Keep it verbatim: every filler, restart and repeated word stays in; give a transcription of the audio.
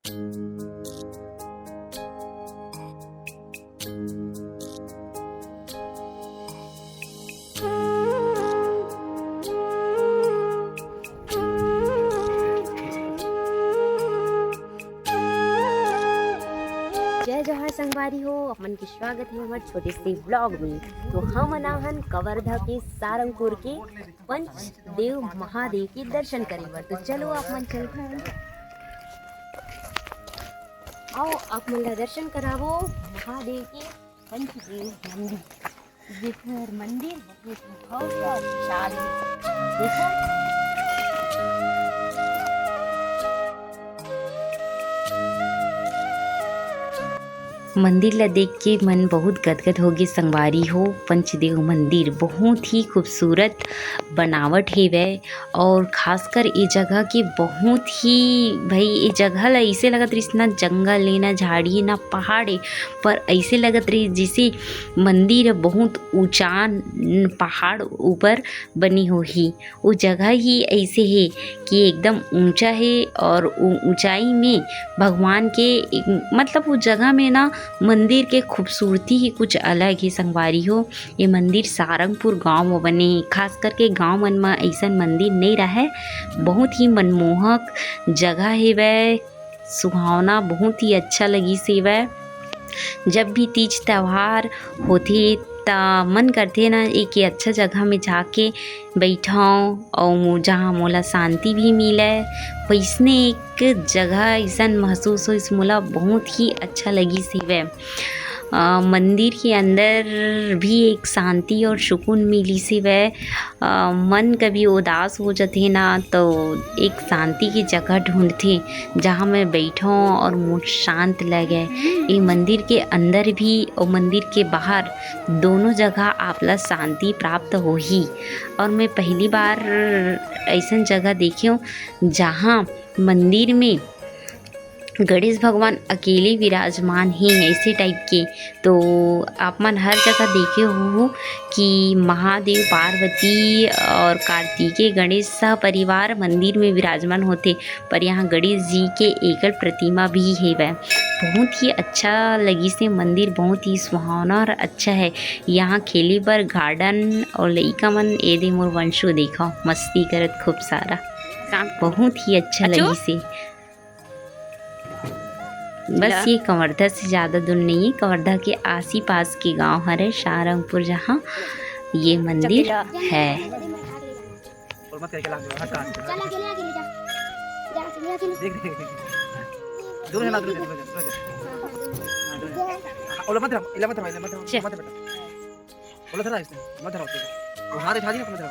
जय जोहार संगवारी हो, आप मन के स्वागत हे हमर छोटे से vlog में। तो हमन आहन कवर्धा के सारंगपुर के पंचदेव महादेव के दर्शन करे बर। तो चलो आप मन चलथन, आओ आप मन ला दर्शन करावो महादेव के पंचदेव मंदिर। जेकर मंदिर बहुत ही भव्य और विशाल हे। देखो। मंदिर ला देख के मन बहुत गदगद होगे संगवारी हो। पंचदेव मंदिर बहुत ही खूबसूरत बनावट हेवय और खासकर ए जगह के बहुत ही, भाई, ए जगह ला ऐसे लगत रहिस ना जंगल ए, ना झाड़ी, ना पहाड़ ए, पर ऐसे लगत रहिस जैसे मंदिर ह बहुत ऊंचा न-, पहाड़ ऊपर बनी होही। वो जगह ही ऐसे हे कि एकदम ऊंचा हे और ऊ-, ऊंचाई में भगवान के एक, मतलब, वो जगह में ना मंदिर के खूबसूरती ही कुछ अलग हे संगवारी हो। ये मंदिर सारंगपुर गांव म बने हे। खास करके गांव मन म अइसन मंदिर नइ रहय। बहुत ही मनमोहक जगह हेवय, सुहावना, बहुत ही अच्छा लगिस हेवय। जब भी तीज त्योहार होथे, त मन करथे ना, एक अच्छा जगह में जाके बइठंव अउ मो-, जहाँ मोला शांति भी मिलय। वइसने एक जगह अइसन महसूस होइस मोला, बहुत ही अच्छा लगिस हेवय। अ, मंदिर के अंदर भी एक शांति और सुकून मिलिस हेवय। अ, मन कभी उदास हो जथे ना, तो एक शांति की जगह ढूंढथे, जहाँ मैं बइठंव और मोर शांत लगे। ये मंदिर के अंदर भी और मंदिर के बाहर दोनों जगह आप ला शांति प्राप्त होही। और मैं पहली बार अइसन जगह देखे हंव, जहाँ मंदिर में गणेश भगवान अकेले विराजमान हे, ऐसे type के। तो आप मन हर जगह देखे होहू कि महादेव, पार्वती और कार्तिकेय गणेश सह परिवार मंदिर में विराजमान होथे, पर यहाँ गणेश जी के एकल प्रतिमा भी हेवय। बहुत ही अच्छा लगिस हे मंदिर, बहुत ही सुहावना और अच्छा हे। यहाँ खेले बर garden और लइका मन, ए दे मोर वंशु, देखो, मस्ती करत खूब सारा। बहुत ही अच्छा अच्छो? लगिस हे। बस ला। ये कवर्धा से ज्यादा दूर नहीं है, कवर्धा के आसी पास के गांव हरे सारंगपुर, जहाँ ये मंदिर चपेला। है। और मत करके लाग जाओ, हट कहाँ से? चल, अकेले, अकेले जा। जा, अकेले, अकेले। देख, देख, देख, देख। दूर है ना, दूर है, दूर है, दूर है। हाँ, दूर है। हाँ, ओला मत रहो, इला मत रहो, इला मत रहो, चल। मत बैठो। ओला धरा इसने, मत धराओ, चलो। वो हाथ उठा दिया, मत धराओ।